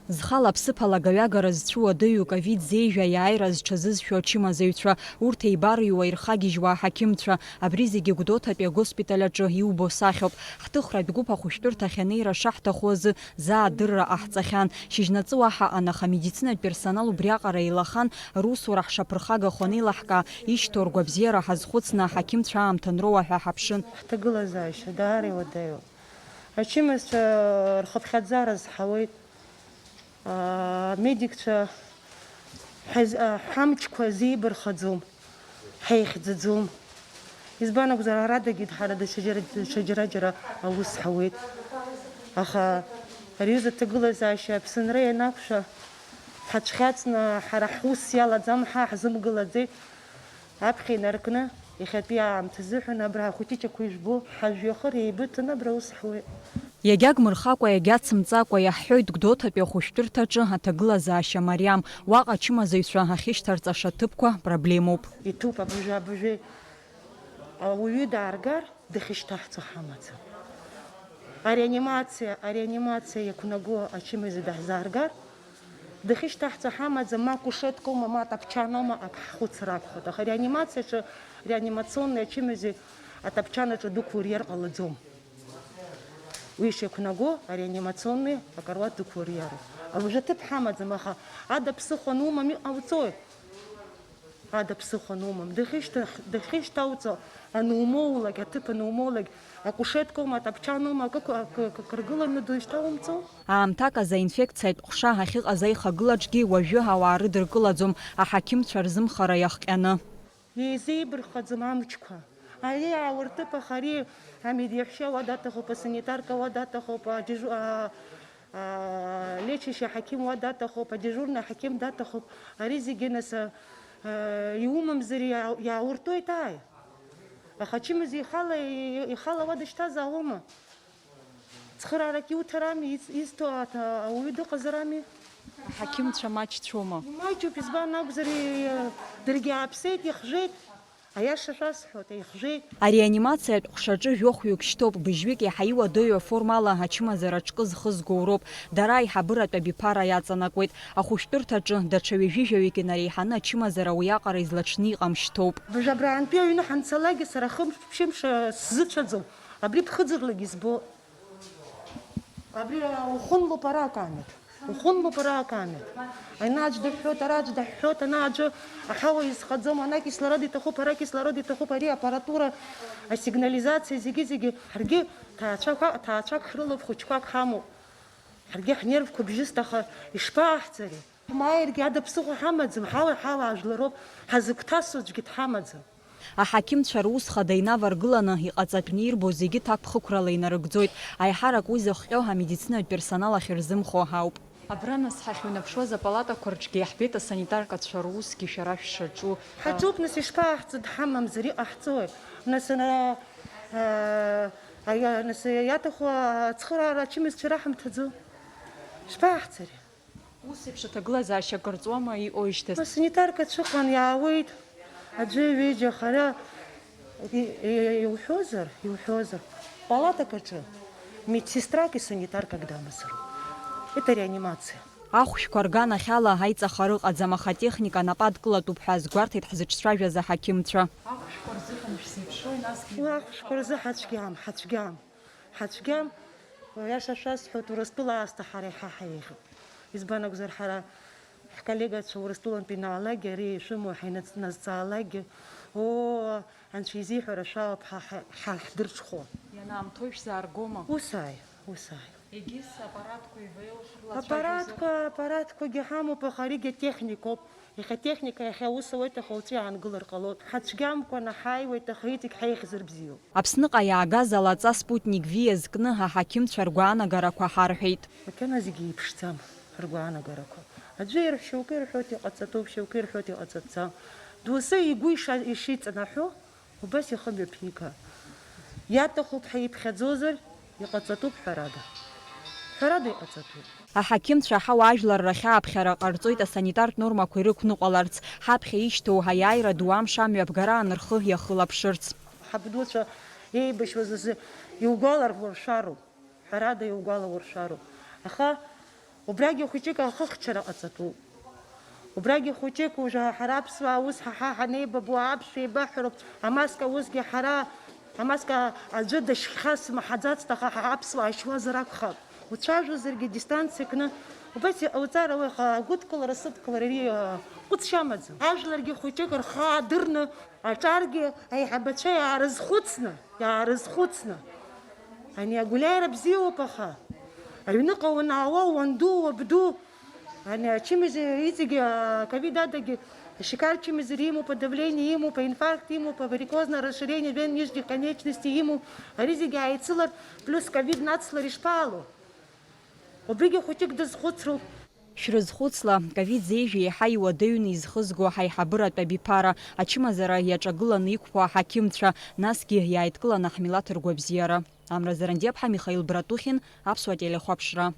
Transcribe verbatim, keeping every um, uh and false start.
Зхала-ԥсыԥала агаҩагара зцәуадаҩу ковид зеижә аиааира зҽазызшәо ачымазаҩцәа, урҭ еибарыҩуа, ирхагьежьуа аҳақьымцәа, абри зегьы Гәдоуҭатәи агоспиталь аҿы иубо сахьоуп. Ҳҭыхратә гәыԥ ахәышәтәырҭахь анеира шаҳҭаху азы заа адырра ҟаҳҵахьан. Шьыжьнаҵы уаҳа аҟан, аха амедицинатә персонал убриаҟара еилахан, русура ҳшаԥырхагахо анеилаҳкаа, ишьҭоу ргәабзиара ҳазхәыцны аҳақьымцәа аамҭа анроуа ҳәа ҳаԥшын. Ҳҭагылазаашьа даара иуадаҩуп. Ачымазцәа рхыԥхьаӡара зҳауеит. Амедикцәа ҳаз-, ҳамчқәа зеибырхаӡом, ҳаихьӡаӡом. Избан акәзар, арадагьы ҳара даҽаџьара, даҽаџьара-џьара аус ҳауеит. Аха ари аҩыза аҭагылазаашьа Аԥсынра ианақәшәа, ҳацәхьаҵны ҳара ҳус иалаӡам, ҳа ҳзымгылаӡеит. Аԥхьа инаркны, иахьатәи аамҭазыҳәан абра ахәыҷыҷақәа ижәбо, ҳажәҩахыр еибыҭаны абра аус ҳуеит. Иагьагмырхакәа, иагьацымҵакәа иаҳҳәоит Гәдоуҭатәи ахәышәтәырҭаҿы аҭагылазаашьа мариам. Уаҟа ачымазаҩцәа ахьышьҭарҵаша ҭыԥқәа проблемоуп. Иҭоуп абыржәы, абыржәы ауаҩы дааргар, дахьышьҭаҳҵо ҳамаӡам. Ареанимациа, ареанимациа иақәнаго ачымазаҩ даҳзааргар, дахьышьҭаҳҵо ҳамаӡам, ма кушеткоума, ма тапчаноума, ак ҳхәыцыр акәхоит. Аха ареанимациаҿы, реанимационный ачымазаҩ атапчан аҿы дықәуриар ҟалаӡом. Уи ишиқәнаго ареанимационный акаруаҭ дықәуриароуп. Абыржәы аҭыԥ ҳамаӡам, аха ада ԥсыхәа анумам иҟауҵои? Ада ԥсыхәа анумам. Дахьышьҭа-, дахьышьҭауҵо анумоулак, аҭыԥ анумоулак, акушеткоума, атапчаноума, акы, акы, акы кыргыланы дышьҭаумҵо? Аамҭак азы аинфекциатә ҟәша ахьыҟаз аихагылаҿгьы уажәы ауаа рыдыркылаӡом, аҳақьымцәа рзымхара иахҟьаны. Еизеибырхаӡом амчқәа. Ари аурҭыԥ, аха ари амедиаҳәшьа уа даҭахуп, асанитарка уа даҭахуп, адежу-, а, а, лечащий ҳақьым уа даҭахуп, адежурный ҳақьым даҭахуп. Ари зегьы нас, а, а, иумамзар иаа-, иаауртуеит, ааи. Аха ачымазаҩ ихала, ихала уа дышьҭазаауама? Цхыраарак иуҭарами, из-, изҭо аҭ-, ауаҩы дыҟазарами? Аҳақьымцәа маҷцәоума? Имаҷуп, избан акәзар, и-, даргьы ааԥсеит, ихжәеит. Аиаша шәасҳәоит, ихжәеит. Ареанимациатә ҟәшаҿы жәохәҩык шьҭоуп, быжьҩык иаҳа иуадаҩу аформала ачымазара аҿкы зхызгоу роуп. Дара аиҳабыратә абиԥара иаҵанакуеит. Ахәышәтәырҭаҿы даҽа ҩажәи жәаҩык инареиҳаны ачымазара уиаҟара излаҽны иҟам шьҭоуп. Быжә абраантәи аҩны ҳанцалакгьы сара хымш-ԥшьымш сзыцәаӡом. Абри ԥхыӡырлагьы збо. Абри ухәынлоуп ара акамер. Ухәынлоуп ара акамер. Ана аӡә дыҳәҳәоит, ара аӡә даҳәҳәоит, ана аӡәы аҳауа изхаӡом, ана кислород иҭахуп, ара кислород иҭахуп, ари аппаратура, асигнализациа, зегьы-зегьы. Ҳаргьы ҭаацәақәа-, ҭаацәак ҳрылоуп, хәыҷқәак ҳамоуп. Ҳаргьы ҳнервқәа бжьыст, аха ишԥааҳҵари? Ҳмааиргьы ада ԥсыхәа ҳамаӡам, ҳауа ҳалаажәлароуп, ҳазыгәҭасо аӡәгьы дҳамаӡам. Аҳақьымцәа рус хада инаваргыланы, иҟаҵатәны ирбо зегьы ҭакԥхықәрала инарыгӡоит. Аиҳарак уи зыхҟьо амедицинатә персонал ахьырзымхо ауп. Абра нас ҳахьыҩнаԥшуаз апалатақәа рҿгьы иаҳбеит асанитаркацәа русгьы шәара шәшаҿу. Ҳаҿуп, нас ишԥаҳҵо, дҳамамзар иҟаҳҵои? Нас ана, а, аиа-, нас иаҭаху ацхыраара ачымазцәа раҳамҭаӡо. Шԥаҳцари? Ус еиԥш аҭагылазаашьа акыр ҵуама иҟоижьҭаз? Асанитаркацәа ыҟан, иаауеит аӡәы ҩыџьа хара. И-, и-, иуҳәозар, иуҳәозар, палатак аҿы медсестрак и санитаркак дамазароуп. Это реанимация. Ахәшәқәа рганахьала аиҵахара ыҟаӡам, аха атехника анапы адкылатәуп ҳәа азгәарҭеит ҳзыҿцәажәаз аҳақьымцәа. Ахәшәқәа рзыҳәан шәзеиԥшрои, насгьы? Уи ахәшәқәа рзы ҳацәгьам, ҳацәгьам. Ҳацәгьам, иаша шәасҳәоит, Урыстәыла аасҭа ҳара иҳа ҳаиӷьуп. Избан акәзар, ҳара ҳколлегацәа Урыстәылантәи ианаалакгьы, ари ишәымоу ҳаинаҵ-, назҵаалакгьы, оо, Анцәа изиҳәара шәалоуп ҳа, ҳа, ҳа ҳдырҽхәо. Ианаамҭоу ишәзааргома? Ус ааи, ус ааи. Егьыс аппаратқәа ивеилҳарлацәажәозар? Аппаратқәа, аппаратқәагьы ҳамоуп, аха аригьы атехникоуп. Иахьа атехника иахьа аус ауеит, аха уаҵәы иаангылар ҟалоит. Ҳацәгьамкәаны ҳааиуеит, аха иҵегь ҳаихьзар бзиоуп. Аԥсныҟа иаагаз алаҵа Спутник V иазкны аҳақьымцәа ргәаанагарақәа ҳарҳәеит. Макьана зегьы еиԥшӡам, ргәаанагарақәа. Аӡәы ир-, шьоукы ирҳәоит иҟаҵатәуп, шьоукы ирҳәоит иҟаҵатәӡам. Доусы игәы иша-, ишиҵанаҳәо, убас ихы мҩаԥига. Иаҭахуп ҳәа иԥхьаӡозар, иҟаҵатәуп ҳәарада. Ҳәарада иҟаҵатәуп. Аҳақьымцәа аҳауа ажәлар рахь ааԥхьара ҟарҵоит асанитартә нормақәа ирықәныҟәаларц. Ҳаԥхьа ишьҭоу аиааира ду амш амҩа абгараан рхы иахылаԥшырц. Ҳабдуцәа еибашьуаз азы иугәаларшәароуп, ҳәарада иугәалауршәароуп. Аха Убрагьы хәыҷык ахыхьчара ҟаҵатәуп. Убрагьы хәыҷык уажәы ҳара аԥсуаа ус ҳа, ҳа ҳанеибабо аԥсшәа еибаҳҳәароуп, амаска усгьы ҳара, амаска аӡәы дашьхьа смаҳаӡацт, аха ҳа аԥсуаа ашьуазар акәхап. Уцәажәозаргьы дистанциа кны, убас иҟауҵар ауеи, аха агәыдкылара, сыдкылара ари, а, ҟәыҵшьа амаӡам. Ажәларгьы хәыҷык рхы аадырны, аҿаргьы аиҳабацәа иаарызхәыцны, иаарызхәыцны. Ани агәлиаара бзиоуп, аха аҩныҟа уанаауа, уанду, уабду, ани ачымазаҩ иҵегьы, а, ковид адагьы, ашьақар чымазара имоуп, адавление имоуп, аинфаркт имоуп, аварикозное расширение вен нижних конечностей имоуп, ари зегьы ааицылар, плюс ковид нацлар ишԥаало? Убригьы хәыҷык дазхәыцроуп. Шәрызхәыцла, ковид зежә еиҳа иуадаҩны изхызго ҳаибыратә абиԥара, ачымазара иаҿагыланы иқәԥо аҳақьымцәа, насгьы иааидкыланы ҳмилаҭ ргәабзиара. Амра Зарандиаԥҳа, Михаил Братухин, Аԥсуа телехәаԥшра.